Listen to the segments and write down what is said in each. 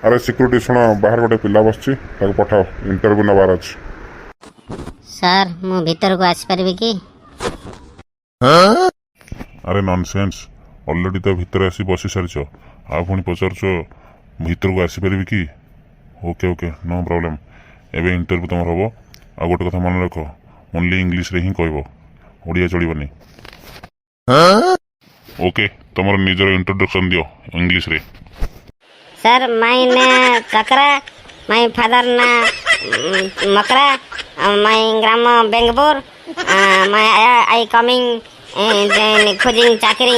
ଆରେ ସିକ୍ୟୁରିଟି, ଶୁଣ, ବାହାରେ ଗୋଟେ ପିଲା ବସିଛି, ତାକୁ ପଠାଅ, ଇଣ୍ଟରଭ୍ୟୁ ନେବାର ଅଛି। ସାର୍, ମୁଁ ଭିତରକୁ ଆସିପାରିବି କି? ଆରେ ନନସେନ୍ସ, ଅଲରେଡ଼ି ତ ଭିତରେ ଆସି ବସି ସାରିଛ, ଆଉ ପୁଣି ପଚାରୁଛ ଭିତରକୁ ଆସିପାରିବି କି? Okay okay, no problem. ଏବେ ଇଣ୍ଟରଭ୍ୟୁ ତୁମର ହେବ। ଆଉ ଗୋଟେ କଥା ମନେ ରଖ, ଓନ୍ଲି ଇଂଲିଶରେ ହିଁ କହିବ, ଓଡ଼ିଆ ଚଳିବନି। ଓକେ, ତୁମର ନିଜର ଇଣ୍ଟ୍ରୋଡକ୍ସନ୍ ଦିଅ ଇଂଲିଶରେ। ସାର୍, ମାଇ ନା ଚକରା, ମାଇ ଫାଦର ନା ମକରା, ମାଇ ଗ୍ରାମ ବେଙ୍ଗପୁର, ମାଇ I coming ଖୋଜିଂ ଚାକିରି,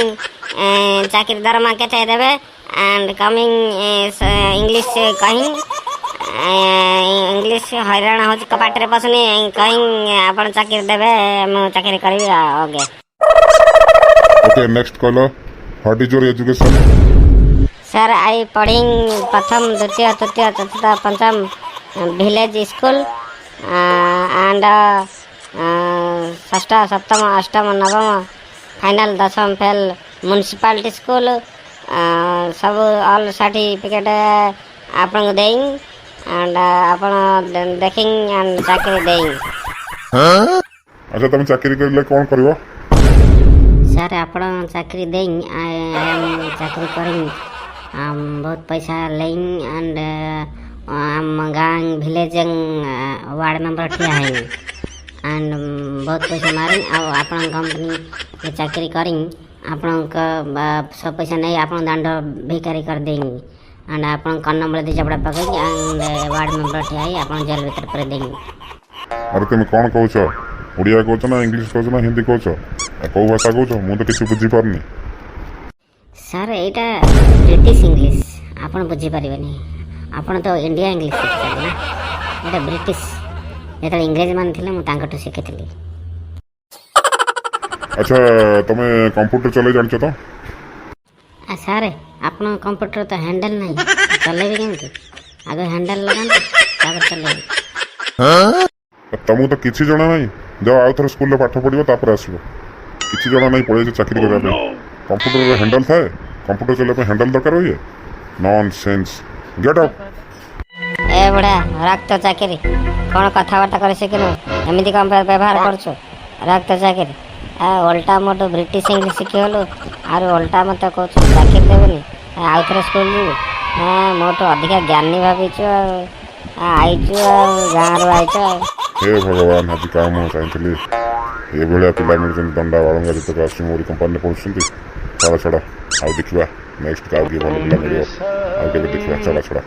ଚାକିରି ଦରମା କେତେ ଦେବେ ଆଣ୍ଡ କମିଂ ଇଂଲିଶ କହିଂ, ଇଂଲିଶ ହଇରାଣ ହେଉଛି, ପାଟିରେ ପଶୁନି, କହିଂ ଆପଣ ଚାକିରି ଦେବେ, ମୁଁ ଚାକିରି କରିବି। ଓକେ। ଓକେ, ନେକ୍ସଟ କହିଲ, what is your education? Sir, I ପଢ଼ିଂ ପ୍ରଥମ, ଦ୍ୱିତୀୟ, ତୃତୀୟ, ଚତୁର୍ଥ, ପଞ୍ଚମ ଭିଲେଜ ସ୍କୁଲ ଆଣ୍ଡ ଷଷ୍ଠ, ସପ୍ତମ, ଅଷ୍ଟମ, ନବମ ଫାଇନାଲ, ଦଶମ ଫେଲ୍, ମ୍ୟୁନିସିପାଲିଟି ସ୍କୁଲ, ସବୁ ଅଲ୍ ସାର୍ଟିଫିକେଟ୍ ଆପଣଙ୍କୁ ଦେଇ ଆଣ୍ଡ ଆପଣ ଦେଖିଂ ଆଣ୍ଡ ଚାକିରି ଦେଇ। ଆଚ୍ଛା, ତୁମେ ଚାକିରି କରିଲେ କ'ଣ କରିବ? ସାର୍, ଆପଣ ଚାକିରି ଦେଇ I ଚାକିରି କରିଂ, ବହୁତ ପଇସା ଲେଇଂ ଆଣ୍ଡ ଆମ ଗାଁ ଭିଲେଜ ୱାର୍ଡ଼ ମେମ୍ବର ଠିଆ ହେଇନି ଆଣ୍ଡ ବହୁତ ପଇସା ମାରିଂ। ଆଉ ଆପଣଙ୍କ କମ୍ପାନୀ ଚାକିରି କରିଂ, ଆପଣଙ୍କ ସବୁ ପଇସା ନେଇ ଆପଣ ଦାଣ୍ଡ ଭିକାରୀ କରିଦେଇଂ ଆଣ୍ଡ ଆପଣ କର୍ଣ୍ଣମୂଳ ଦୁଇ ଚାପଡ଼ା ପକେଇକି ଆଣ୍ଡ ୱାର୍ଡ଼ ମେମ୍ବର ଠିଆ ହେଇ ଆପଣ ଜେଲ୍ ଭିତରେ ପୁରେଇ ଦେଇଂ। ଆରେ, ତୁମେ କ'ଣ କହୁଛ? ଓଡ଼ିଆ କହୁଛ ନା ଇଂଲିଶ କହୁଛ ନା ହିନ୍ଦୀ କହୁଛ? ଆଉ କୋଉ ଭାଷା କହୁଛ? ମୁଁ ତ କିଛି ବୁଝିପାରୁନି। ସାର୍, ଏଇଟା ବ୍ରିଟିଶ ଇଂଲିଶ, ଆପଣ ବୁଝିପାରିବେନି। ଆପଣ ତ ଇଣ୍ଡିଆ ଇଂଲିଶ ଶିଖିଛନ୍ତି ନା? ଏଇଟା ବ୍ରିଟିଶ, ଯେତେବେଳେ ଇଂରେଜମାନେ ଥିଲେ, ମୁଁ ତାଙ୍କଠୁ ଶିଖିଥିଲି। ଆଚ୍ଛା, ତମେ କମ୍ପ୍ୟୁଟର ଚଲେଇ ଜାଣିଛ ତ? ଆ ସାର୍, ଆପଣଙ୍କ କମ୍ପ୍ୟୁଟର ତ ହ୍ୟାଣ୍ଡେଲ୍ ନାହିଁ, ଚଲେଇବି କେମିତି? ଆଗ ହ୍ୟାଣ୍ଡେଲ୍ ଲଗାନ୍ତୁ, ତାପରେ ଚଲେଇବି। ତମକୁ ତ କିଛି ଜଣା ନାହିଁ। ଯାଅ, ଆଉ ଥରେ ସ୍କୁଲରେ ପାଠ ପଢ଼ିବ, ତାପରେ ଆସିବ। କିଛି ଜଣା ନାହିଁ, ପଳେଇଛ ଚାକିରି କରିବା ପାଇଁ। କମ୍ପ୍ୟୁଟରରେ ହ୍ୟାଣ୍ଡେଲ୍ ଥାଏ? କମ୍ପ୍ୟୁଟର ଚଲେଇବା ପାଇଁ ହ୍ୟାଣ୍ଡେଲ୍ ଦରକାର ହୁଏ? Nonsense, get out. ଏ ବୁଢ଼ା, ରକ୍ତ ଚାକିରି, କ'ଣ କଥାବାର୍ତ୍ତା କରି ଶିଖିନୁ? ଏମିତି କ'ଣ ବ୍ୟବହାର କରୁଛୁ? ରକ୍ତ ଚାକିରି, ଆ ଓଲଟା ମୋଠୁ ବ୍ରିଟିଶ ଇଂଲିଶ ଶିଖିଗଲୁ, ଆରୁ ଓଲଟା ମୋତେ କହୁଛୁ ଚାକିରି ଦେବେନି, ଆଉ ଥରେ ସ୍କୁଲ ଯିବୁ। ହଁ, ମୋଠୁ ଅଧିକା ଜ୍ଞାନୀ ଭାବିଛୁ, ଆଉ ଆଇଛୁ, ଆଉ ଗାଁରୁ ଆଇଛୁ ଆଉ। ହେ ଭଗବାନ, ଆଜି କାହା ମୁଁ ଚାହିଁଥିଲି, ଏଭଳିଆ ପିଲା ମିଳୁଛନ୍ତି। ଦଣ୍ଡା ବାଳୁଙ୍ଗା ଯେତେକ ଆସୁଛି ମୋରି କମ୍ପାନୀରେ ପଢୁଛନ୍ତି। ଛାଡ଼ ଛାଡ଼, ଆଉ ଦେଖିବା ନେକ୍ସଟ କାହାକୁ କିଏ ଭଲ ପିଲା ମିଳିବ, ଆଉ କେବେ ଦେଖିବା। ଛାଡ଼ ଛାଡ଼।